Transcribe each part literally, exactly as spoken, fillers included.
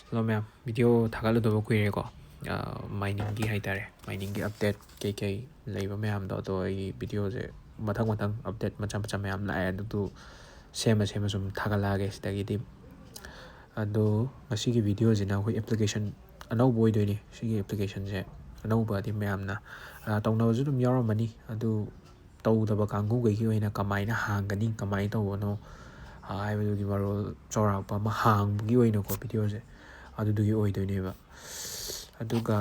Hello ꯃꯌꯥꯝ, video ꯊꯥꯒꯠꯂꯨꯗꯕ ꯀꯨꯏꯔꯦꯀꯣ꯫ ꯃꯥꯏꯅꯤꯡꯒꯤ ꯍꯥꯏꯇꯥꯔꯦ, ꯃꯥꯏꯅꯤꯡꯒꯤ update ꯀꯩꯀꯩ ꯂꯩꯕ ꯃꯌꯥꯝꯗꯣ, ꯑꯗꯣ ꯑꯩ videoꯁꯦ ꯃꯊꯪ ꯃꯊꯪ update ꯃꯆꯥ ꯃꯆꯥ ꯃꯌꯥꯝ ꯂꯥꯛꯑꯦ, ꯑꯗꯨꯗꯨ ꯁꯦꯝꯃ ꯁꯦꯝꯃ ꯁꯨꯝ ꯊꯥꯒꯠꯂꯛꯑꯒꯦ ꯁꯤꯗꯒꯤꯗꯤ꯫ ꯑꯗꯣ ꯉꯁꯤꯒꯤ videoꯁꯤꯅ ꯑꯩꯈꯣꯏ application ꯑꯅꯧꯕ ꯑꯣꯏꯗꯣꯏꯅꯤ꯫ ꯁꯤꯒꯤ applicationꯁꯦ ꯑꯅꯧꯕꯗꯤ ꯃꯌꯥꯝꯅ ꯇꯧꯅꯕꯁꯨ ꯑꯗꯨꯝ ꯌꯥꯎꯔꯝꯃꯅꯤ꯫ ꯑꯗꯨ ꯇꯧꯗꯕ ꯀꯥꯡꯕꯨꯈꯩꯒꯤ ꯑꯣꯏꯅ ꯀꯃꯥꯏꯅ ꯍꯥꯡꯒꯅꯤ, ꯀꯃꯥꯏꯅ ꯇꯧꯕꯅꯣ ꯍꯥꯏꯕꯗꯨꯒꯤ ꯃꯔꯣꯜ ꯆꯥꯎꯔꯥꯛꯄ ꯑꯃ ꯍꯥꯡꯕꯒꯤ ꯑꯣꯏꯅꯀꯣ videoꯁꯦ ꯑꯗꯨꯗꯨꯒꯤ ꯑꯣꯏꯗꯣꯏꯅꯦꯕ꯫ ꯑꯗꯨꯒ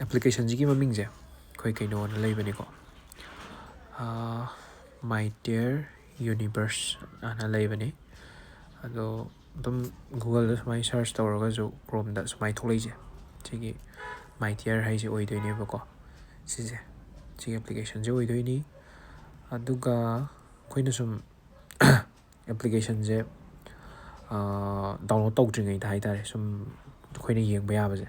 applicationꯁꯤꯒꯤ ꯃꯃꯤꯡꯁꯦ ꯑꯩꯈꯣꯏ ꯀꯩꯅꯣꯅ ꯂꯩꯕꯅꯤꯀꯣ, My Tier Universe ꯑꯅ ꯂꯩꯕꯅꯤ꯫ ꯑꯗꯣ ꯑꯗꯨꯝ Googleꯗ ꯁꯨꯃꯥꯏꯅ search ꯇꯧꯔꯒꯁꯨ Chromeꯗ ꯁꯨꯃꯥꯏꯅ ꯊꯣꯛꯂꯛꯏꯁꯦ, ꯁꯤꯒꯤ My Tier ꯍꯥꯏꯁꯦ ꯑꯣꯏꯗꯣꯏꯅꯦꯕꯀꯣ꯫ ꯁꯤꯁꯦ, ꯁꯤꯒꯤ applicationꯁꯦ ꯑꯣꯏꯗꯣꯏꯅꯤ꯫ ꯑꯗꯨꯒ ꯑꯩꯈꯣꯏꯅ ꯁꯨꯝ applicationꯁꯦ download ꯇꯧꯗ꯭ꯔꯤꯉꯩꯗ ꯍꯥꯏꯇꯥꯔꯦ, ꯁꯨꯝ ꯑꯩꯈꯣꯏꯅ ꯌꯦꯡꯕ ꯌꯥꯕꯁꯦ,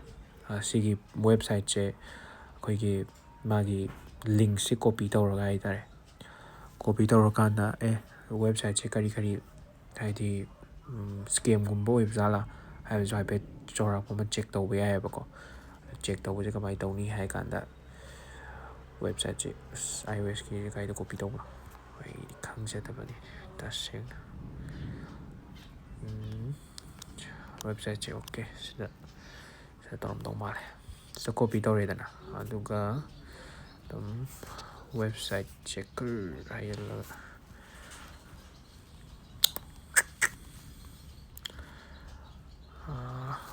ꯁꯤꯒꯤ websiteꯁꯦ ꯑꯩꯈꯣꯏꯒꯤ ꯃꯥꯒꯤ linkꯁꯦ copy ꯇꯧꯔꯒ ꯍꯥꯏꯇꯥꯔꯦ, copy ꯇꯧꯔꯀꯥꯟꯗ ꯑꯦ websiteꯁꯦ ꯀꯔꯤ ꯀꯔꯤ ꯍꯥꯏꯗꯤ scamꯒꯨꯝꯕ ꯑꯣꯏꯕ ꯖꯥꯠꯂꯥ ꯍꯥꯏꯕꯁꯨ ꯍꯥꯏꯐꯦꯠ ꯆꯥꯎꯔꯥꯛꯄ ꯑꯃ check ꯇꯧꯕ ꯌꯥꯏꯑꯕꯀꯣ꯫ Check ꯇꯧꯕꯁꯦ ꯀꯃꯥꯏꯅ ꯇꯧꯅꯤ ꯍꯥꯏ ꯀꯥꯟꯗ, websiteꯁꯦ, ꯑꯁ, iOSꯀꯤ ꯀꯥꯏꯗ copy ꯇꯧꯕ꯭ꯔꯣ? ꯑꯩꯗꯤ ꯈꯪꯖꯗꯕꯅꯤ ꯇꯁꯦꯡꯅ꯫ Websiteꯁꯦ, okay, ꯁꯤꯗ, ꯁꯤꯗ ꯇꯧꯔꯝꯗꯧ ꯃꯥꯜꯂꯦ꯫ ꯁꯤꯗ copy ꯇꯧꯔꯦꯗꯅ, ꯑꯗꯨꯒ ꯑꯗꯨꯝ website checker ꯍꯥꯏꯖꯤꯜꯂꯒ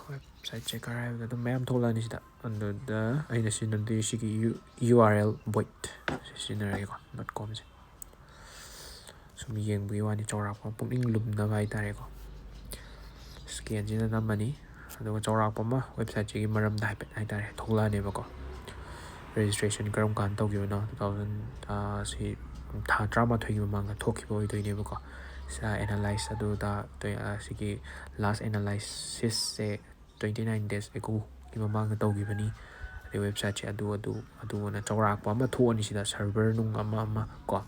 website checker ꯍꯥꯏꯕꯗ ꯑꯗꯨꯝ ꯃꯌꯥꯝ ꯊꯣꯛꯂꯛꯑꯅꯤ ꯁꯤꯗ꯫ ꯑꯗꯨꯗ ꯑꯩꯅ ꯁꯤꯖꯤꯟꯅꯗꯣꯏ ꯁꯤꯒꯤ URL void ꯁꯤꯖꯤꯟꯅꯔꯒꯦꯀꯣ, dot comꯁꯦ꯫ ꯁꯨꯝ ꯌꯦꯡꯕꯒꯤ ꯋꯥꯅꯤ, ꯆꯥꯎꯔꯥꯛꯄ ꯄꯨꯛꯅꯤꯡ ꯂꯨꯝꯅꯕ ꯍꯥꯏꯇꯥꯔꯦꯀꯣ꯫ Scanꯁꯤꯗ ꯅꯝꯃꯅꯤ, ꯑꯗꯨꯒ ꯆꯥꯎꯔꯥꯛꯄ ꯑꯃ websiteꯁꯤꯒꯤ ꯃꯔꯝꯗ ꯍꯥꯏꯐꯦꯠ ꯍꯥꯏꯇꯥꯔꯦ ꯊꯣꯛꯂꯛꯑꯅꯦꯕꯀꯣ꯫ Registration ꯀꯔꯝ ꯀꯥꯟꯗ ꯇꯧꯈꯤꯕꯅꯣ, two thousand, ꯁꯤ ꯊꯥ ꯇꯔꯥꯃꯥꯊꯣꯏꯒꯤ ꯃꯃꯥꯡꯗ ꯊꯣꯛꯈꯤꯕ ꯑꯣꯏꯗꯣꯏꯅꯦꯕꯀꯣ꯫ ꯁꯤꯗ analyze ꯑꯗꯨꯗ ꯇꯣꯏ-, ꯑ, ꯁꯤꯒꯤ last analysisꯁꯦ twenty nine days agoꯒꯤ ꯃꯃꯥꯡꯗ ꯇꯧꯈꯤꯕꯅꯤ꯫ ꯑꯗꯩ websiteꯁꯦ ꯑꯗꯨ, ꯑꯗꯨ, ꯑꯗꯨ ꯑꯅ ꯆꯥꯎꯔꯥꯛꯄ ꯑꯃ ꯊꯣꯛꯑꯅꯤ ꯁꯤꯗ, server ꯅꯨꯡ ꯑꯃ ꯑꯃ ꯀꯣ꯫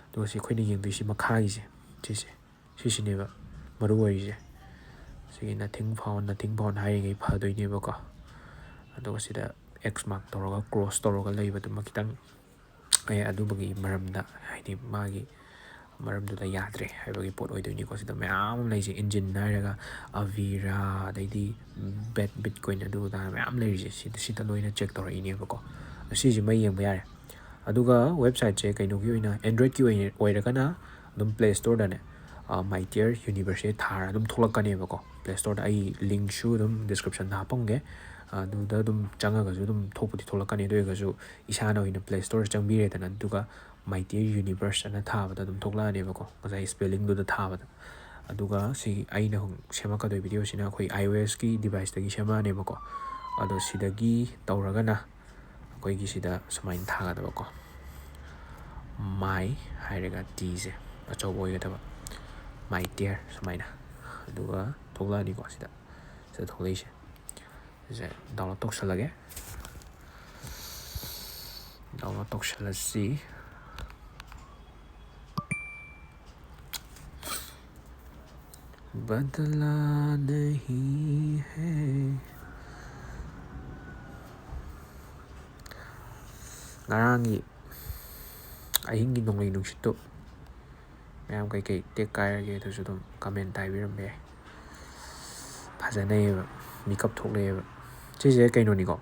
ꯑꯗꯨꯒ ꯁꯤ ꯑꯩꯈꯣꯏꯅ ꯌꯦꯡꯗꯣꯏꯁꯤ ꯃꯈꯥꯒꯤꯁꯦ, ꯁꯤꯁꯦ, ꯁꯤꯁꯤꯅꯦꯕ ꯃꯔꯨ ꯑꯣꯏꯔꯤꯁꯦ꯫ ꯁꯤꯒꯤ nothing found, nothing found ꯍꯥꯏꯔꯤꯉꯩ ꯐꯗꯣꯏꯅꯦꯕꯀꯣ꯫ ꯑꯗꯨꯒ ꯁꯤꯗ X mark ꯇꯧꯔꯒ cross ꯇꯧꯔꯒ ꯂꯩꯕꯗꯨꯃ ꯈꯤꯇꯪ ꯑꯦ ꯑꯗꯨꯒꯤ ꯃꯔꯝꯗ, ꯍꯥꯏꯗꯤ ꯃꯥꯒꯤ ꯃꯔꯝꯗꯨꯗ ꯌꯥꯗ꯭ꯔꯦ ꯍꯥꯏꯕꯒꯤ ꯄꯣꯠ ꯑꯣꯏꯗꯣꯏꯅꯤꯀꯣ꯫ ꯁꯤꯗ ꯃꯌꯥꯝ ꯑꯃ ꯂꯩꯁꯦ, Engine ꯍꯥꯏꯔꯒ Avira, ꯑꯗꯩꯗꯤ Bad Bitcoin, ꯑꯗꯨ ꯑꯗꯥ ꯃꯌꯥꯝ ꯂꯩꯔꯤꯁꯦ, ꯁꯤꯗ ꯁꯤꯗ ꯂꯣꯏꯅ check ꯇꯧꯔꯛꯏꯅꯦꯕꯀꯣ꯫ ꯁꯤꯁꯤꯃ ꯌꯦꯡꯕ ꯌꯥꯔꯦ꯫ ꯑꯗꯨꯒ websiteꯁꯦ ꯀꯩꯅꯣꯒꯤ ꯑꯣꯏꯅ, Androidꯀꯤ ꯑꯣꯏꯅ ꯑꯣꯏꯔꯒꯅ ꯑꯗꯨꯝ Play Storeꯗꯅꯦ, Mightier Universeꯁꯦ ꯊꯥꯔ ꯑꯗꯨꯝ ꯊꯣꯛꯂꯛꯀꯅꯦꯕꯀꯣ꯫ Play Storeꯗ ꯑꯩ linkꯁꯨ ꯑꯗꯨꯝ descriptionꯗ ꯍꯥꯞꯄꯝꯒꯦ꯫ ꯑꯗꯨꯗ ꯑꯗꯨꯝ ꯆꯪꯉꯒꯁꯨ ꯑꯗꯨꯝ ꯊꯣꯛꯄꯨꯗꯤ ꯊꯣꯛꯂꯛꯀꯅꯤ꯫ ꯑꯗꯨ ꯑꯣꯏꯔꯒꯁꯨ ꯏꯁꯥꯅ ꯑꯣꯏꯅ Play Storeꯗ ꯆꯪꯕꯤꯔꯦꯗꯅ, ꯑꯗꯨꯒ Mightier Universe ꯑꯅ ꯊꯥꯕꯗ ꯑꯗꯨꯝ ꯊꯣꯛꯂꯛꯑꯅꯦꯕꯀꯣ, ꯉꯁꯥꯏ spellingꯗꯨꯗ ꯊꯥꯕꯗ꯫ ꯑꯗꯨꯒ ꯁꯤ ꯑꯩꯅ ꯍꯧ-, ꯁꯦꯝꯃꯛꯀꯗꯣꯏ videoꯁꯤꯅ ꯑꯩꯈꯣꯏ iOSꯀꯤ deviceꯇꯒꯤ ꯁꯦꯝꯃꯛꯑꯅꯦꯕꯀꯣ꯫ ꯑꯗꯣ ꯁꯤꯗꯒꯤ ꯇꯧꯔꯒꯅ ꯑꯩꯈꯣꯏꯒꯤ ꯁꯤꯗ ꯁꯨꯃꯥꯏꯅ ꯊꯥꯒꯗꯕꯀꯣ, My ꯍꯥꯏꯔꯒ Tꯁꯦ ꯑꯆꯧꯕ ꯑꯣꯏꯒꯗꯕ, Mightier ꯁꯨꯃꯥꯏꯅ꯫ ꯑꯗꯨꯒ ꯊꯣꯛꯂꯛꯑꯅꯤꯀꯣ ꯁꯤꯗ, ꯁꯤꯗ ꯊꯣꯛꯂꯛꯏꯁꯦ꯫ ꯁꯤꯁꯦ download ꯇꯧꯁꯜꯂꯒꯦ꯫ Download ꯇꯧꯁꯜꯂꯁꯤ꯫ बदला नहीं है। ꯉꯔꯥꯡꯒꯤ ꯑꯍꯤꯡꯒꯤ ꯅꯣꯡꯂꯩ ꯅꯨꯡꯁꯤꯠꯇꯨ ꯃꯌꯥꯝ ꯀꯩꯀꯩ ꯇꯦꯛ ꯀꯥꯏꯔꯒꯦ ꯑꯗꯨꯁꯨ ꯑꯗꯨꯝ comment ꯍꯥꯏꯕꯤꯔꯝꯕ ꯌꯥꯏ꯫ ꯐꯖꯅꯩꯌꯦꯕ, ꯃꯤꯀꯞ ꯊꯣꯛꯂꯛꯑꯦꯕ꯫ ꯁꯤꯁꯦ ꯀꯩꯅꯣꯅꯤꯀꯣ,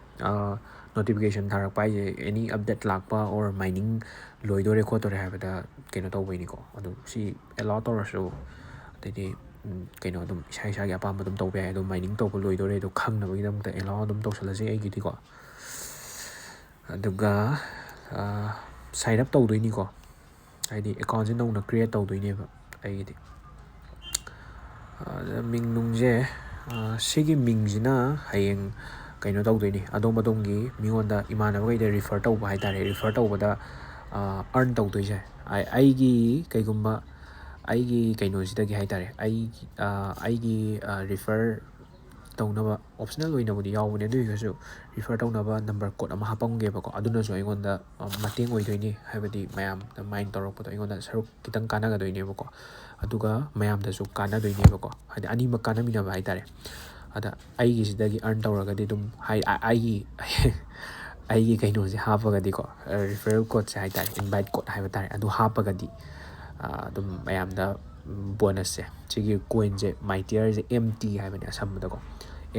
notification ꯊꯥꯔꯛꯄ ꯍꯥꯏꯁꯦ any update ꯂꯥꯛꯄ or mining ꯂꯣꯏꯗꯣꯔꯦ ꯈꯣꯠꯇꯣꯔꯦ ꯍꯥꯏꯕꯗ ꯀꯩꯅꯣ ꯇꯧꯕꯩꯅꯤꯀꯣ꯫ ꯑꯗꯨ ꯁꯤ allow ꯇꯧꯔꯁꯨ, ꯑꯗꯩꯗꯤ ꯎꯝ, ꯀꯩꯅꯣ ꯑꯗꯨꯝ ꯏꯁꯥ ꯏꯁꯥꯒꯤ ꯑꯄꯥꯝꯕ ꯑꯗꯨꯝ ꯇꯧꯕ ꯌꯥꯏ꯫ ꯑꯗꯣ mining ꯇꯧꯕ ꯂꯣꯏꯗꯣꯔꯦ ꯑꯗꯣ ꯈꯪꯅꯕꯒꯤꯗꯃꯛꯇ allow ꯑꯗꯨꯝ ꯇꯧꯁꯜꯂꯁꯦ ꯑꯩꯒꯤꯗꯤꯀꯣ꯫ ꯑꯗꯨꯒ sign up ꯇꯧꯗꯣꯏꯅꯤꯀꯣ, ꯍꯥꯏꯗꯤ accountꯁꯦ ꯅꯧꯅ create ꯇꯧꯗꯣꯏꯅꯦꯕ ꯑꯩꯒꯤꯗꯤ꯫ ꯑꯗ ꯃꯤꯡ ꯅꯨꯡꯁꯦ, ꯁꯤꯒꯤ ꯃꯤꯡꯁꯤꯅ ꯍꯌꯦꯡ ꯀꯩꯅꯣ ꯇꯧꯗꯣꯏꯅꯤ, ꯑꯗꯣꯝ ꯑꯗꯣꯝꯒꯤ ꯃꯤꯉꯣꯟꯗ, ꯏꯃꯥꯟꯅꯕꯈꯩꯗ refer ꯇꯧꯕ ꯍꯥꯏ ꯇꯥꯔꯦ꯫ Refer ꯇꯧꯕꯗ earn ꯇꯧꯗꯣꯏꯁꯦ ꯑꯩ-, ꯑꯩꯒꯤ ꯀꯩꯒꯨꯝꯕ ꯑꯩꯒꯤ ꯀꯩꯅꯣꯁꯤꯗꯒꯤ ꯍꯥꯏ ꯇꯥꯔꯦ, ꯑꯩ, ꯑꯩꯒꯤ refer ꯇꯧꯅꯕ optional ꯑꯣꯏꯅꯕꯨꯗꯤ ꯌꯥꯎꯕꯅꯦ, ꯑꯗꯨ ꯑꯣꯏꯔꯒꯁꯨ refer ꯇꯧꯅꯕ number code ꯑꯃ ꯍꯥꯞꯄꯝꯒꯦꯕꯀꯣ꯫ ꯑꯗꯨꯅꯁꯨ ꯑꯩꯉꯣꯟꯗ ꯃꯇꯦꯡ ꯑꯣꯏꯗꯣꯏꯅꯤ, ꯍꯥꯏꯕꯗꯤ ꯃꯌꯥꯝꯗ mine ꯇꯧꯔꯛꯄꯗꯣ ꯑꯩꯉꯣꯟꯗ ꯁꯔꯨꯛ ꯈꯤꯇꯪ ꯀꯥꯟꯅꯒꯗꯣꯏꯅꯦꯕꯀꯣ꯫ ꯑꯗꯨꯒ ꯃꯌꯥꯝꯗꯁꯨ ꯀꯥꯟꯅꯗꯣꯏꯅꯦꯕꯀꯣ, ꯍꯥꯏꯗꯤ ꯑꯅꯤꯃꯛ ꯀꯥꯟꯅꯃꯤꯟꯅꯕ ꯍꯥꯏꯇꯥꯔꯦ꯫ ꯑꯗ ꯑꯩꯒꯤꯁꯤꯗꯒꯤ earn ꯇꯧꯔꯒꯗꯤ ꯑꯗꯨꯝ ꯍꯥꯏ ꯑꯩꯒꯤ ꯑꯩꯒꯤ ꯀꯩꯅꯣꯁꯦ ꯍꯥꯞꯄꯒꯗꯤꯀꯣ, referral codeꯁꯦ ꯍꯥꯏꯇꯥꯔꯦ, invite code ꯍꯥꯏꯕ ꯇꯥꯔꯦ, ꯑꯗꯨ ꯍꯥꯞꯄꯒꯗꯤ ꯑꯗꯨꯝ ꯃꯌꯥꯝꯗ ꯕꯣꯅꯁꯁꯦ, ꯁꯤꯒꯤ coinꯁꯦ, ꯃꯥꯏꯇꯤꯌꯔꯁꯦ, M T ꯍꯥꯏꯕꯅꯦ ꯑꯁꯝꯕꯗꯀꯣ,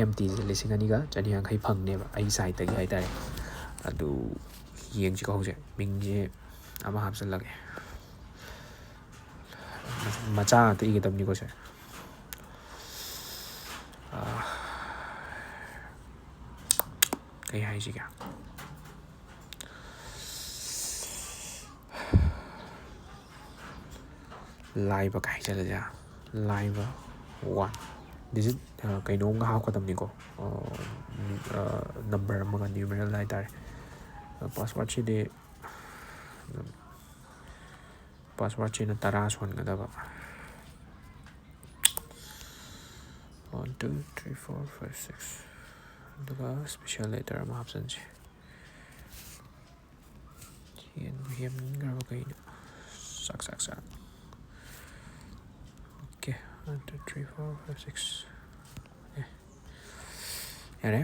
M Tꯁꯦ ꯂꯤꯁꯤꯡ ꯑꯅꯤꯒ ꯆꯅꯤ ꯌꯥꯡꯈꯩ ꯐꯪꯅꯦꯕ ꯑꯩ ꯁꯥꯏꯠꯇꯒꯤ ꯍꯥꯏꯇꯥꯔꯦ꯫ ꯑꯗꯨ ꯌꯦꯡꯁꯤꯀꯣ, ꯍꯧꯖꯤꯛ ꯃꯤꯡꯁꯦ ꯑꯃ ꯍꯥꯞꯆꯤꯜꯂꯒꯦ꯫ ꯃꯆꯥ ꯉꯥꯛꯇ ꯏꯒꯗꯕꯅꯤꯀꯣ ꯁꯦ꯫ ꯀꯩ ꯍꯥꯏꯁꯤꯒꯦ? ꯂꯥꯏꯕ ꯀꯥꯏ ꯆꯠꯂꯁꯦ? ꯂꯥꯏꯕ ꯋꯥꯟ ꯗꯤꯖꯤꯠ ꯀꯩꯅꯣꯝꯒ ꯍꯥꯞꯀꯗꯕꯅꯤꯀꯣ, ꯅꯝꯕꯔ ꯑꯃꯒ, ꯅ꯭ꯌꯨꯃꯔꯦꯜ ꯍꯥꯏꯇꯥꯔꯦ꯫ ꯄꯥꯁꯋꯥꯔꯗꯁꯤꯗꯤ ꯄꯥꯁꯋꯥꯔꯗꯁꯤꯅ ꯇꯔꯥ ꯁꯣꯟꯒꯗꯕ꯫ One two three four five six, ꯑꯗꯨꯒ special letter ꯑꯃ ꯍꯥꯞꯆꯤꯟꯁꯤ꯫ ꯌꯦꯟꯕꯨ ꯌꯦꯟꯈ꯭ꯔꯕ ꯀꯩꯅꯣ? ꯆꯥꯛ ꯆꯥꯛ ꯆꯥꯛ꯫ Okay, one two three four five six꯫ ꯑꯦ, ꯌꯥꯔꯦ꯫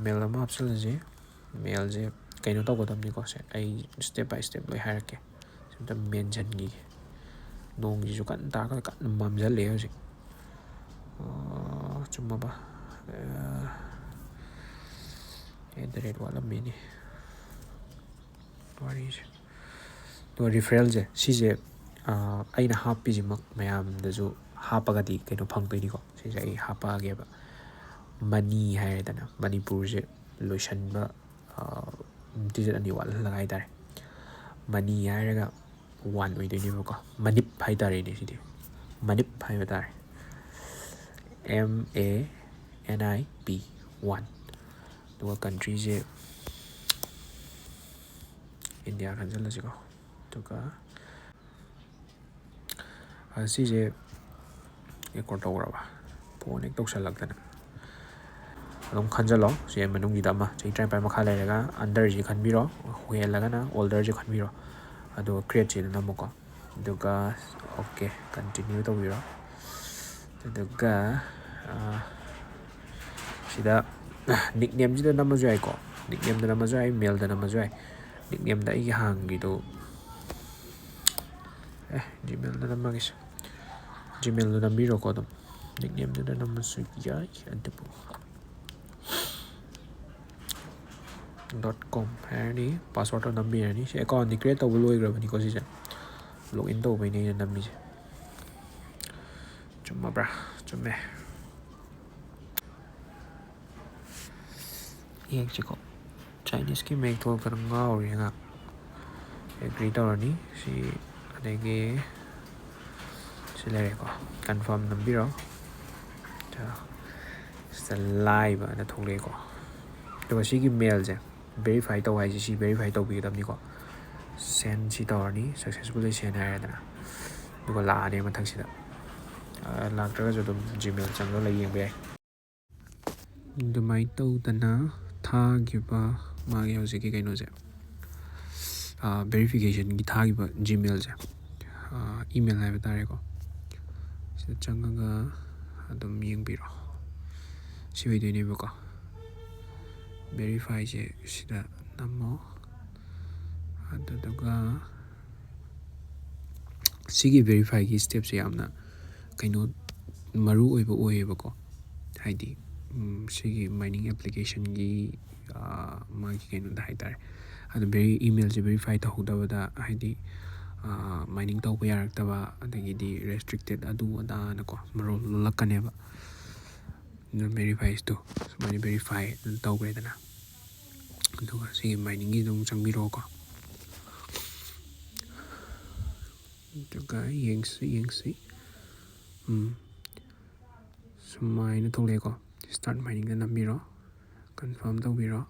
ꯃꯦꯜ ꯑꯃ ꯍꯥꯞꯆꯤꯜꯂꯁꯤ꯫ ꯃꯦꯜꯁꯦ ꯀꯩꯅꯣ ꯇꯧꯒꯗꯕꯅꯤꯀꯣ꯫ ꯁꯦ, ꯑꯩ step by step ꯂꯣꯏ ꯍꯥꯏꯔꯛꯀꯦ꯫ ꯁꯤ ꯑꯝꯇ ꯃꯦꯟꯁꯤꯟꯈꯤꯒꯦ꯫ ꯅꯣꯡꯁꯤꯁꯨ ꯀꯟꯅ ꯇꯥꯔꯒ ꯀꯟꯅ ꯃꯝꯁꯤꯜꯂꯛꯑꯦ ꯍꯧꯖꯤꯛ꯫ ꯑꯥ, ꯆꯨꯝꯃꯕ? ꯑꯦꯠ ꯗ ꯔꯦꯠ ꯋꯥꯠꯂꯝꯃꯤꯅꯦ ꯋꯥꯔꯤꯁꯦ꯫ ꯑꯗꯨꯒ referralꯁꯦ, ꯁꯤꯁꯦ, ꯑꯥ, ꯑꯩꯅ ꯍꯥꯞꯄꯤꯁꯤꯃꯛ ꯃꯌꯥꯝꯗꯁꯨ ꯍꯥꯞꯄꯒꯗꯤ ꯀꯩꯅꯣ ꯐꯪꯗꯣꯏꯅꯤꯀꯣ꯫ ꯁꯤꯁꯦ ꯑꯩ ꯍꯥꯞꯄꯛꯑꯒꯦꯕ꯫ ꯃꯅꯤ ꯍꯥꯏꯔꯦꯗꯅ, ꯃꯅꯤꯄꯨꯔꯁꯦ ꯂꯣꯏꯁꯟꯕ, ꯑꯥ, ꯗꯤꯖꯤꯠ ꯑꯅꯤ ꯋꯥꯠꯍꯜꯂꯒ ꯍꯥꯏꯇꯥꯔꯦ꯫ ꯃꯅꯤ ꯍꯥꯏꯔꯒ ꯋꯥꯟ ꯑꯣꯏꯗꯣꯏꯅꯦꯕꯀꯣ꯫ ꯃꯅꯤꯞ ꯍꯥꯏꯇꯥꯔꯦꯅꯦ ꯁꯤꯗꯤ꯫ ꯃꯅꯤꯞ ꯍꯥꯏꯕ ꯇꯥꯔꯦ꯫ M A N I P, one. ꯑꯗꯨꯒ countryꯁꯦ ꯏꯟꯗꯤꯌꯥ ꯈꯟꯖꯜꯂꯁꯤꯀꯣ꯫ ꯑꯗꯨꯒ ꯁꯤꯁꯦ record ꯇꯧꯈ꯭ꯔꯕ? ꯐꯣꯟ ꯍꯦꯛ ꯇꯧꯁꯜꯂꯛꯇꯅ꯫ ꯑꯗꯨꯝ ꯈꯟꯖꯜꯂꯣ꯫ ꯁꯤ ꯃꯅꯨꯡꯁꯤꯗ ꯑꯃ ꯆꯍꯤ ꯇꯔꯥꯅꯤꯄꯥꯜ ꯃꯈꯥ ꯂꯩꯔꯒ underꯁꯤ ꯈꯟꯕꯤꯔꯣ, ꯍꯦꯜꯂꯒꯅ olderꯁꯤ ꯈꯟꯕꯤꯔꯣ꯫ ꯑꯗꯨꯒ createꯁꯤꯗ ꯅꯝꯃꯨꯀꯣ꯫ ꯑꯗꯨꯒ okay, continue ꯇꯧꯕꯤꯔꯣ꯫ ꯑꯗꯨꯒ ꯁꯤꯗ nicknameꯁꯤꯗ ꯅꯝꯃꯁꯨ ꯌꯥꯏꯀꯣ꯫ Nicknameꯗ ꯅꯝꯃꯁꯨ ꯌꯥꯏ, mailꯗ ꯅꯝꯃꯁꯨ ꯌꯥꯏ꯫ Nicknameꯗ ꯑꯩꯒꯤ ꯍꯥꯟꯅꯒꯤꯗꯣ, ꯑꯦ, Gmailꯗ ꯅꯝꯃꯒꯦꯁꯦ꯫ Gmailꯗ ꯅꯝꯕꯤꯔꯣꯀꯣ꯫ ꯑꯗꯨꯝ nicknameꯗꯨꯗ ꯅꯝꯃꯁꯨ ꯌꯥꯏ꯫ ꯑꯗꯨꯕꯨ dot com ꯍꯥꯏꯔꯅꯤ, passwordꯇꯣ ꯅꯝꯕꯤꯔꯅꯤ꯫ ꯁꯤ accountꯗꯤ create ꯇꯧꯕ ꯂꯣꯏꯈ꯭ꯔꯕꯅꯤꯀꯣ꯫ ꯁꯤꯁꯦ login ꯇꯧꯕꯩꯅꯦ ꯑꯩꯅ ꯅꯝꯃꯤꯁꯦ꯫ ꯆꯨꯝꯃꯕ꯭ꯔꯥ? ꯆꯨꯝꯃꯦ꯫ ꯌꯦꯡꯁꯤꯀꯣ꯫ Chineseꯀꯤ ꯃꯌꯦꯛ ꯊꯣꯛꯂꯛꯇꯅ ꯉꯥꯎꯔꯤ ꯑꯉꯥꯡ꯫ Agree ꯇꯧꯔꯅꯤ꯫ ꯁꯤ, ꯑꯗꯒꯤ ꯁꯤ ꯂꯩꯔꯦꯀꯣ꯫ Confirm ꯅꯝꯕꯤꯔꯣ꯫ ꯁꯤꯗ live ꯑꯅ ꯊꯣꯛꯂꯛꯑꯦꯀꯣ꯫ ꯑꯗꯨꯒ ꯁꯤꯒꯤ mailꯁꯦ verify ꯇꯧ ꯍꯥꯏꯁꯦ, ꯁꯤ verify ꯇꯧꯕꯤꯒꯗꯕꯅꯤꯀꯣ꯫ Send ꯁꯤ ꯇꯧꯔꯅꯤ, successfully send ꯍꯥꯏꯔꯦꯗꯅ꯫ ꯑꯗꯨꯒ ꯂꯥꯛꯑꯅꯤ ꯃꯊꯛꯁꯤꯗ꯫ ꯑ, ꯂꯥꯛꯇ꯭ꯔꯒꯁꯨ ꯑꯗꯨꯝ Gmail ꯆꯪꯉꯒ ꯌꯦꯡꯕ ꯌꯥꯏ꯫ ꯑꯗꯨꯃꯥꯏꯅ ꯇꯧꯗꯅ ꯊꯥꯈꯤꯕ ꯃꯥꯒꯤ ꯍꯧꯖꯤꯛꯀꯤ ꯀꯩꯅꯣꯁꯦ, ꯑ, verificationꯒꯤ ꯊꯥꯈꯤꯕ Gmailꯁꯦ, ꯑ, email ꯍꯥꯏꯕ ꯇꯥꯔꯦꯀꯣ꯫ ꯁꯤꯗ ꯆꯪꯉꯒ ꯑꯗꯨꯝ ꯌꯦꯡꯕꯤꯔꯣ꯫ ꯁꯤ ꯑꯣꯏꯗꯣꯏꯅꯦꯕꯀꯣ꯫ Verifyꯁꯦ ꯁꯤꯗ ꯅꯝꯃꯣ꯫ ꯑꯗꯨꯗꯨꯒ ꯁꯤꯒꯤ verifyꯒꯤ stepꯁꯦ ꯌꯥꯝꯅ ꯀꯩꯅꯣ, ꯃꯔꯨ ꯑꯣꯏꯕ ꯑꯣꯏꯌꯦꯕꯀꯣ꯫ ꯍꯥꯏꯗꯤ, ꯎꯝ, ꯁꯤꯒꯤ mining applicationꯒꯤ, ꯑ, ꯃꯥꯒꯤ ꯀꯩꯅꯣꯗ ꯍꯥꯏꯇꯥꯔꯦ꯫ ꯑꯗꯣ veri-, emailꯁꯦ verify ꯇꯧꯍꯧꯗꯕꯗ, ꯍꯥꯏꯗꯤ, ꯑ, mining ꯇꯧꯕ ꯌꯥꯔꯛꯇꯕ, ꯑꯗꯒꯤꯗꯤ restricted, ꯑꯗꯨ ꯑꯗꯥꯅꯀꯣ, ꯃꯔꯣꯜ ꯂꯣꯜꯂꯛꯀꯅꯦꯕ꯫ ꯑꯗꯨꯅ verifyꯁꯇꯣ ꯁꯨꯃꯥꯏꯅ verify ꯑꯗꯨꯝ ꯇꯧꯈ꯭ꯔꯦꯗꯅ꯫ ꯑꯗꯨꯒ ꯁꯤꯒꯤ miningꯒꯤꯗꯣ ꯑꯃꯨꯛ ꯆꯪꯕꯤꯔꯛꯑꯣꯀꯣ꯫ ꯑꯗꯨꯒ ꯌꯦꯡꯁꯤ, ꯌꯦꯡꯁꯤ꯫ ꯎꯝ꯫ ꯁꯨꯃꯥꯏꯅ ꯊꯣꯛꯂꯛꯑꯦꯀꯣ꯫ Start miningꯗ ꯅꯝꯕꯤꯔꯣ꯫ Confirm ꯇꯧꯕꯤꯔꯣ꯫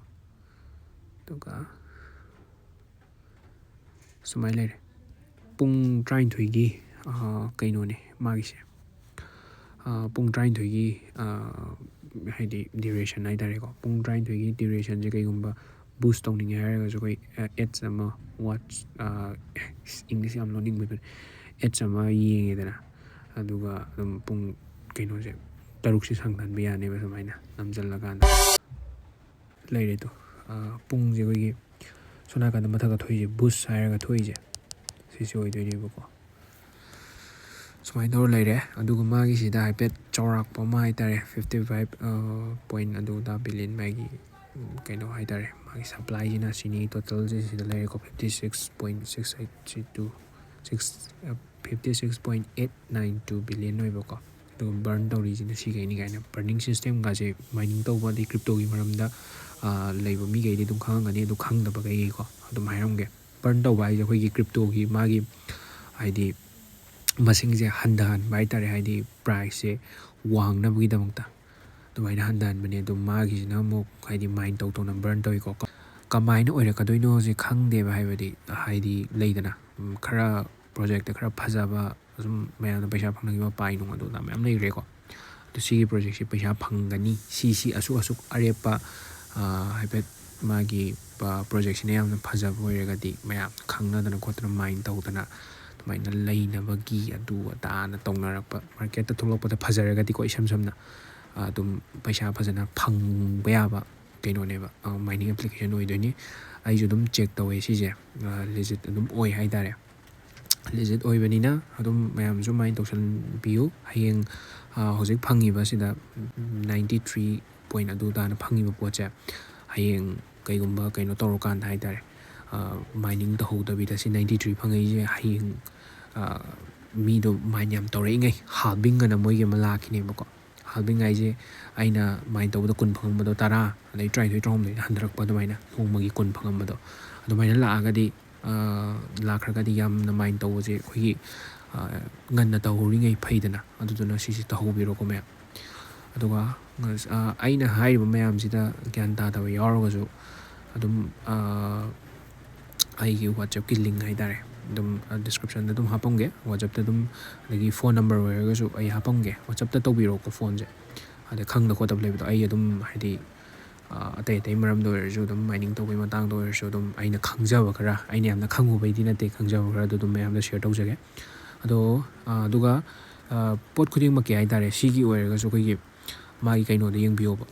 ꯑꯗꯨꯒ ꯁꯨꯃꯥꯏꯅ ꯂꯩꯔꯦ꯫ ꯄꯨꯡ ꯇꯔꯥꯅꯤꯊꯣꯏꯒꯤ, ꯑ, ꯀꯩꯅꯣꯅꯦ ꯃꯥꯒꯤꯁꯦ꯫ ꯑ, ꯄꯨꯡ ꯇꯔꯥꯅꯤꯊꯣꯏꯒꯤ, ꯑ, ꯍꯥꯏꯗꯤ duration ꯍꯥꯏ ꯇꯥꯔꯦꯀꯣ, ꯄꯨꯡ ꯇꯔꯥꯅꯤꯊꯣꯏꯒꯤ durationꯁꯦ ꯀꯩꯒꯨꯝꯕ boost ꯇꯧꯅꯤꯡꯉꯦ ꯍꯥꯏꯔꯒꯁꯨ ꯑꯩꯈꯣꯏ ads ꯑꯃ watch, English ꯌꯥꯝ ꯂꯣꯟꯅꯤꯡꯕ, ads ꯑꯃ ꯌꯦꯡꯉꯦꯗꯅ, ꯑꯗꯨꯒ ꯑꯗꯨꯝ ꯄꯨꯡ ꯀꯩꯅꯣꯁꯦ ꯇꯔꯨꯛꯁꯦ ꯁꯥꯡꯊꯟꯕ ꯌꯥꯅꯦꯕ ꯁꯨꯃꯥꯏꯅ ꯅꯝꯁꯤꯜꯂꯀꯥꯟꯗ꯫ ꯂꯩꯔꯦ ꯑꯗꯣ꯫ ꯄꯨꯡꯁꯦ ꯑꯩꯈꯣꯏꯒꯤ ꯁꯣꯝ ꯅꯥꯀꯟꯗ ꯃꯊꯛꯇ ꯊꯣꯛꯏꯁꯦ boost ꯍꯥꯏꯔꯒ ꯊꯣꯛꯏꯁꯦ, ꯁꯤꯁꯦ ꯑꯣꯏꯗꯣꯏꯅꯦꯕꯀꯣ꯫ ꯁꯨꯃꯥꯏꯅ ꯇꯧꯔ ꯂꯩꯔꯦ꯫ ꯑꯗꯨꯒ ꯃꯥꯒꯤꯁꯤꯗ ꯍꯥꯏꯐꯦꯠ ꯆꯥꯎꯔꯥꯛꯄ ꯑꯃ ꯍꯥꯏ ꯇꯥꯔꯦ, fifty five point ꯑꯗꯨꯗ billion ꯃꯥꯒꯤ ꯀꯩꯅꯣ ꯍꯥꯏ ꯇꯥꯔꯦ, ꯃꯥꯒꯤ supplyꯁꯤꯅ ꯁꯤꯅꯤ, totalꯁꯦ ꯁꯤꯗ ꯂꯩꯔꯦꯀꯣ, fifty six point six eight two six fifty six point eight nine two billion ꯑꯣꯏꯕꯀꯣ꯫ ꯑꯗꯨꯒ burn ꯇꯧꯔꯤꯁꯤꯅ ꯁꯤꯈꯩꯅꯤ ꯀꯥꯏꯅ꯫ Burning systemꯒꯁꯦ mining ꯇꯧꯕ ꯑꯗꯩ cryptoꯒꯤ ꯃꯔꯝꯗ ꯂꯩꯕ ꯃꯤꯈꯩꯗꯤ ꯑꯗꯨꯝ ꯈꯪꯉꯝꯒꯅꯤ, ꯑꯗꯨ ꯈꯪꯗꯕꯈꯩꯒꯤꯀꯣ ꯑꯗꯨꯝ ꯍꯥꯏꯔꯝꯒꯦ꯫ Burn ꯇꯧꯕ ꯍꯥꯏꯁꯦ ꯑꯩꯈꯣꯏꯒꯤ cryptoꯒꯤ ꯃꯥꯒꯤ ꯍꯥꯏꯗꯤ ꯃꯁꯤꯡꯁꯦ ꯍꯟꯊꯍꯟꯕ ꯍꯥꯏ ꯇꯥꯔꯦ, ꯍꯥꯏꯗꯤ priceꯁꯦ ꯋꯥꯡꯅꯕꯒꯤꯗꯃꯛꯇ ꯑꯗꯨꯃꯥꯏꯅ ꯍꯟꯊꯍꯟꯕꯅꯦ꯫ ꯑꯗꯣ ꯃꯥꯒꯤꯁꯤꯅ ꯑꯃꯨꯛ ꯍꯥꯏꯗꯤ mine ꯇꯧ ꯇꯧꯅ burn ꯇꯧꯋꯤꯀꯣ꯫ ꯀꯃꯥꯏꯅ ꯑꯣꯏꯔꯛꯀꯗꯣꯏꯅꯣꯁꯦ ꯈꯪꯗꯦꯕ, ꯍꯥꯏꯕꯗꯤ ꯍꯥꯏꯗꯤ ꯂꯩꯗꯅ, ꯈꯔ projectꯇ ꯈꯔ ꯐꯖꯕ, ꯑꯗꯨꯝ ꯃꯌꯥꯝꯅ ꯄꯩꯁꯥ ꯐꯪꯅꯈꯤꯕ Pi ꯅꯨꯡ ꯑꯗꯨ ꯑꯗꯥ ꯃꯌꯥꯝ ꯂꯩꯈ꯭ꯔꯦꯀꯣ꯫ ꯑꯗꯣ ꯁꯤꯒꯤ projectꯁꯦ ꯄꯩꯁꯥ ꯐꯪꯒꯅꯤ, ꯁꯤ ꯁꯤ ꯑꯁꯨꯛ ꯑꯁꯨꯛ ꯑꯔꯦꯞꯄ ꯍꯥꯏꯐꯦꯠ ꯃꯥꯒꯤ projectꯁꯤꯅ ꯌꯥꯝꯅ ꯐꯖꯕ ꯑꯣꯏꯔꯒꯗꯤ ꯃꯌꯥꯝ ꯈꯪꯅꯗꯅ ꯈꯣꯠꯇꯅ mine ꯇꯧꯗꯅ ꯑꯗꯨꯃꯥꯏꯅ ꯂꯩꯅꯕꯒꯤ ꯑꯗꯨ ꯑꯗꯥꯅ ꯇꯧꯅꯔꯛꯄ, marketꯇ ꯊꯣꯛꯂꯛꯄꯗ ꯐꯖꯔꯒꯗꯤꯀꯣ, ꯏꯁꯝ ꯁꯝꯅ ꯑꯗꯨꯝ ꯄꯩꯁꯥ ꯐꯖꯅ ꯐꯪꯕ ꯌꯥꯕ ꯀꯩꯅꯣꯅꯦꯕ, mining application ꯑꯣꯏꯗꯣꯏꯅꯤ꯫ ꯑꯩꯁꯨ ꯑꯗꯨꯝ check ꯇꯧꯋꯦ ꯁꯤꯁꯦ, legit ꯑꯗꯨꯝ ꯑꯣꯏ ꯍꯥꯏ ꯇꯥꯔꯦ꯫ Legit ꯑꯣꯏꯕꯅꯤꯅ ꯑꯗꯨꯝ ꯃꯌꯥꯝꯁꯨ mine ꯇꯧꯁꯟꯕꯤꯌꯨ꯫ ꯍꯌꯦꯡ ꯍꯧꯖꯤꯛ ꯐꯪꯉꯤꯕꯁꯤꯗ ninety three point ꯑꯗꯨ ꯇꯥꯅ ꯐꯪꯉꯤꯕ ꯄꯣꯠꯁꯦ, ꯍꯌꯦꯡ ꯀꯩꯒꯨꯝꯕ ꯀꯩꯅꯣ ꯇꯧꯔꯀꯥꯟꯗ ꯍꯥꯏ ꯇꯥꯔꯦ, mining ꯇꯧꯍꯧꯗꯕꯤꯗ ꯁꯤ ninety three ꯐꯪꯉꯛꯏꯁꯦ ꯍꯌꯦꯡ ꯃꯤꯗꯣ mine ꯌꯥꯝ ꯇꯧꯔꯛꯏꯉꯩ halving ꯑꯅ ꯃꯣꯏꯒꯤ ꯑꯃ ꯂꯥꯛꯈꯤꯅꯦꯕꯀꯣ꯫ Halving ꯍꯥꯏꯁꯦ ꯑꯩꯅ mine ꯇꯧꯕꯗ ꯀꯨꯟ ꯐꯪꯉꯝꯕꯗꯣ ꯇꯔꯥ, ꯑꯗꯩ ꯇꯔꯥꯅꯤꯊꯣꯏ, ꯇꯔꯥꯍꯨꯝꯗꯣꯏꯗ ꯍꯟꯊꯔꯛꯄ, ꯑꯗꯨꯃꯥꯏꯅ ꯅꯣꯡꯃꯒꯤ ꯀꯨꯟ ꯐꯪꯉꯝꯕꯗꯣ ꯑꯗꯨꯃꯥꯏꯅ ꯂꯥꯛꯑꯒꯗꯤ, ꯂꯥꯛꯈ꯭ꯔꯒꯗꯤ ꯌꯥꯝꯅ mine ꯇꯧꯕꯁꯦ ꯑꯩꯈꯣꯏꯒꯤ ꯉꯟꯅ ꯇꯧꯍꯧꯔꯤꯉꯩ ꯐꯩꯗꯅ꯫ ꯑꯗꯨꯗꯨꯅ ꯁꯤꯁꯦ ꯇꯧꯍꯧꯕꯤꯔꯣꯀꯣ ꯃꯌꯥꯝ꯫ ꯑꯗꯨꯒ ꯑꯩꯅ ꯍꯥꯏꯔꯤꯕ ꯃꯌꯥꯝꯁꯤꯗ ꯒ꯭ꯌꯥꯟ ꯇꯥꯗꯕ ꯌꯥꯎꯔꯒꯁꯨ ꯑꯗꯨꯝ ꯑꯩꯒꯤ WhatsAppꯀꯤ link ꯍꯥꯏ ꯇꯥꯔꯦ, ꯑꯗꯨꯝ descriptionꯗ ꯑꯗꯨꯝ ꯍꯥꯞꯄꯝꯒꯦ꯫ WhatsAppꯇ ꯑꯗꯨꯝ, ꯑꯗꯒꯤ phone number ꯑꯣꯏꯔꯒꯁꯨ ꯑꯩ ꯍꯥꯞꯄꯝꯒꯦ꯫ WhatsAppꯇ ꯇꯧꯕꯤꯔꯛꯑꯣꯀꯣ phoneꯁꯦ꯫ ꯑꯗ ꯈꯪꯗ ꯈꯣꯠꯇꯕ ꯂꯩꯕꯗꯣ ꯑꯩ ꯑꯗꯨꯝ ꯍꯥꯏꯗꯤ ꯑꯇꯩ ꯑꯇꯩ ꯃꯔꯝꯗ ꯑꯣꯏꯔꯁꯨ ꯑꯗꯨꯝ mining ꯇꯧꯕꯒꯤ ꯃꯇꯥꯡꯗ ꯑꯣꯏꯔꯁꯨ ꯑꯗꯨꯝ ꯑꯩꯅ ꯈꯪꯖꯕ ꯈꯔ, ꯑꯩꯅ ꯌꯥꯝꯅ ꯈꯪꯉꯨꯕꯩꯗꯤ ꯅꯠꯇꯦ, ꯈꯪꯖꯕ ꯈꯔ ꯑꯗꯨ ꯑꯗꯨꯝ ꯃꯌꯥꯝꯗ share ꯇꯧꯖꯒꯦ꯫ ꯑꯗꯣ ꯑꯗꯨꯒ ꯄꯣꯠ ꯈꯨꯗꯤꯡꯃꯛꯀꯤ ꯍꯥꯏ ꯇꯥꯔꯦ, ꯁꯤꯒꯤ ꯑꯣꯏꯔꯒꯁꯨ ꯑꯩꯈꯣꯏꯒꯤ ꯃꯥꯒꯤ ꯀꯩꯅꯣꯗ ꯌꯦꯡꯕꯤꯌꯣꯕ꯫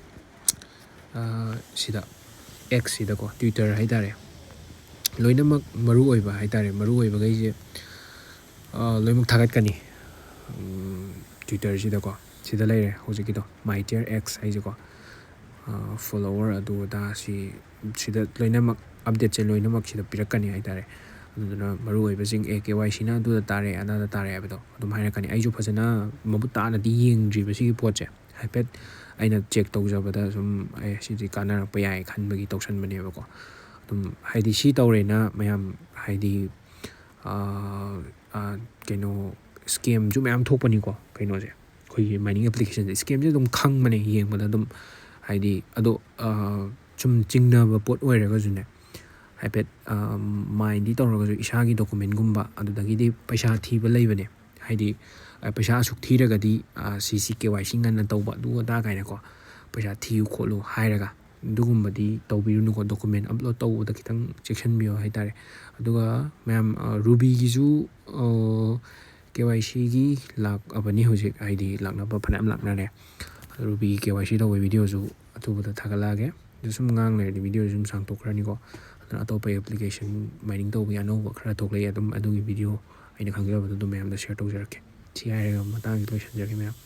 ꯁꯤꯗ X ꯁꯤꯗꯀꯣ, Twitter ꯍꯥꯏ ꯇꯥꯔꯦ, ꯂꯣꯏꯅꯃꯛ ꯃꯔꯨ ꯑꯣꯏꯕ ꯍꯥꯏ ꯇꯥꯔꯦ, ꯃꯔꯨ ꯑꯣꯏꯕꯈꯩꯁꯦ ꯂꯣꯏꯅꯃꯛ ꯊꯥꯒꯠꯀꯅꯤ꯫ Twitter ꯁꯤꯗꯀꯣ, ꯁꯤꯗ ꯂꯩꯔꯦ ꯍꯧꯖꯤꯛꯀꯤꯗꯣ, my dear X ꯍꯥꯏꯁꯦꯀꯣ꯫ Follower ꯑꯗꯨ ꯑꯗꯥ ꯁꯤ, ꯁꯤꯗ ꯂꯣꯏꯅꯃꯛ update ꯁꯦ ꯂꯣꯏꯅꯃꯛ ꯁꯤꯗ ꯄꯤꯔꯛꯀꯅꯤ ꯍꯥꯏ ꯇꯥꯔꯦ꯫ ꯑꯗꯨꯗꯨꯅ ꯃꯔꯨ ꯑꯣꯏꯕꯁꯤꯡ, ꯑꯦ, K Y C ꯅ ꯑꯗꯨꯗ ꯇꯥꯔꯦ, ꯑꯗꯥꯗ ꯇꯥꯔꯦ ꯍꯥꯏꯕꯗꯣ ꯑꯗꯨꯝ ꯍꯥꯏꯔꯛꯀꯅꯤ꯫ ꯑꯩꯁꯨ ꯐꯖꯅ ꯃꯃꯨꯠ ꯇꯥꯅꯗꯤ ꯌꯦꯡꯗ꯭ꯔꯤꯕ ꯁꯤꯒꯤ ꯄꯣꯠꯁꯦ, ꯍꯥꯏꯐꯦꯠ ꯑꯩꯅ check ꯇꯧꯖꯕꯗ ꯁꯨꯝ, ꯑꯦ, ꯁꯤꯗꯤ ꯀꯥꯟꯅꯔꯛꯄ ꯌꯥꯏ ꯈꯟꯕꯒꯤ ꯇꯧꯁꯟꯕꯅꯦꯕꯀꯣ꯫ ꯑꯗꯨꯝ ꯍꯥꯏꯗꯤ ꯁꯤ ꯇꯧꯔꯦꯅ ꯃꯌꯥꯝ ꯍꯥꯏꯗꯤ ꯀꯩꯅꯣ, scam ꯁꯨ ꯃꯌꯥꯝ ꯊꯣꯛꯄꯅꯤꯀꯣ꯫ ꯀꯩꯅꯣꯁꯦ, ꯑꯩꯈꯣꯏꯒꯤ mining application ꯁꯦ scam ꯁꯦ ꯑꯗꯨꯝ ꯈꯪꯕꯅꯦ ꯌꯦꯡꯕꯗ ꯑꯗꯨꯝ꯫ ꯍꯥꯏꯗꯤ ꯑꯗꯣ ꯁꯨꯝ ꯆꯤꯡꯅꯕ ꯄꯣꯠ ꯑꯣꯏꯔꯒꯁꯨꯅꯦ, ꯍꯥꯏꯐꯦꯠ mine ꯗꯤ ꯇꯧꯔꯒꯁꯨ ꯏꯁꯥꯒꯤ document ꯒꯨꯝꯕ, ꯑꯗꯨꯗꯒꯤꯗꯤ ꯄꯩꯁꯥ ꯊꯤꯕ ꯂꯩꯕꯅꯦ꯫ ꯍꯥꯏꯗꯤ ꯄꯩꯁꯥ ꯑꯁꯨꯛ ꯊꯤꯔꯒꯗꯤ ꯁꯤ ꯁꯤ K Y C ꯉꯟꯅ ꯇꯧꯕ, ꯑꯗꯨ ꯑꯗꯥ ꯀꯥꯏꯅꯀꯣ, ꯄꯩꯁꯥ ꯊꯤꯌꯨ ꯈꯣꯠꯂꯨ ꯍꯥꯏꯔꯒ ꯑꯗꯨꯒꯨꯝꯕꯗꯤ ꯇꯧꯕꯤꯔꯨꯅꯨꯀꯣ꯫ Document upload ꯇꯧꯕꯗ ꯈꯤꯇꯪ ꯆꯦꯛꯁꯤꯟꯕꯤꯌꯣ ꯍꯥꯏ ꯇꯥꯔꯦ꯫ ꯑꯗꯨꯒ ꯃꯌꯥꯝ, Ruby ꯒꯤꯁꯨ K Y C ꯒꯤ ꯂꯥꯛꯑꯕꯅꯤ ꯍꯧꯖꯤꯛ, ꯍꯥꯏꯗꯤ ꯂꯥꯛꯅꯕ ꯐꯅꯌꯥꯝ ꯂꯥꯛꯅꯔꯦ꯫ Ruby K Y C ꯇꯧꯕꯒꯤ video ꯁꯨ ꯑꯊꯨꯕꯗ ꯊꯥꯒꯠꯂꯛꯑꯒꯦ꯫ ꯑꯗꯨ ꯁꯨꯝ ꯉꯥꯡ ꯂꯩꯔꯗꯤ video ꯁꯨ ꯁꯨꯝ ꯁꯥꯡꯇꯣꯛꯈ꯭ꯔꯅꯤꯀꯣ꯫ ꯑꯗꯨꯅ ꯑꯇꯣꯞꯄ application mining ꯇꯧꯕꯒꯤ ꯑꯅꯧꯕ ꯈꯔ ꯊꯣꯛꯂꯛꯑꯦ, ꯑꯗꯨꯝ ꯑꯗꯨꯒꯤ video ꯑꯩꯅ ꯈꯪꯖꯕꯗꯣ ꯑꯗꯨꯝ ꯃꯌꯥꯝꯗ share ꯇꯧꯖꯔꯛꯀꯦ꯫ ꯁꯤ ꯍꯥꯏꯔꯒ ꯃꯇꯥꯡꯁꯤ ꯂꯣꯏꯁꯤꯟꯖꯔꯒꯦ ꯃꯌꯥꯝ꯫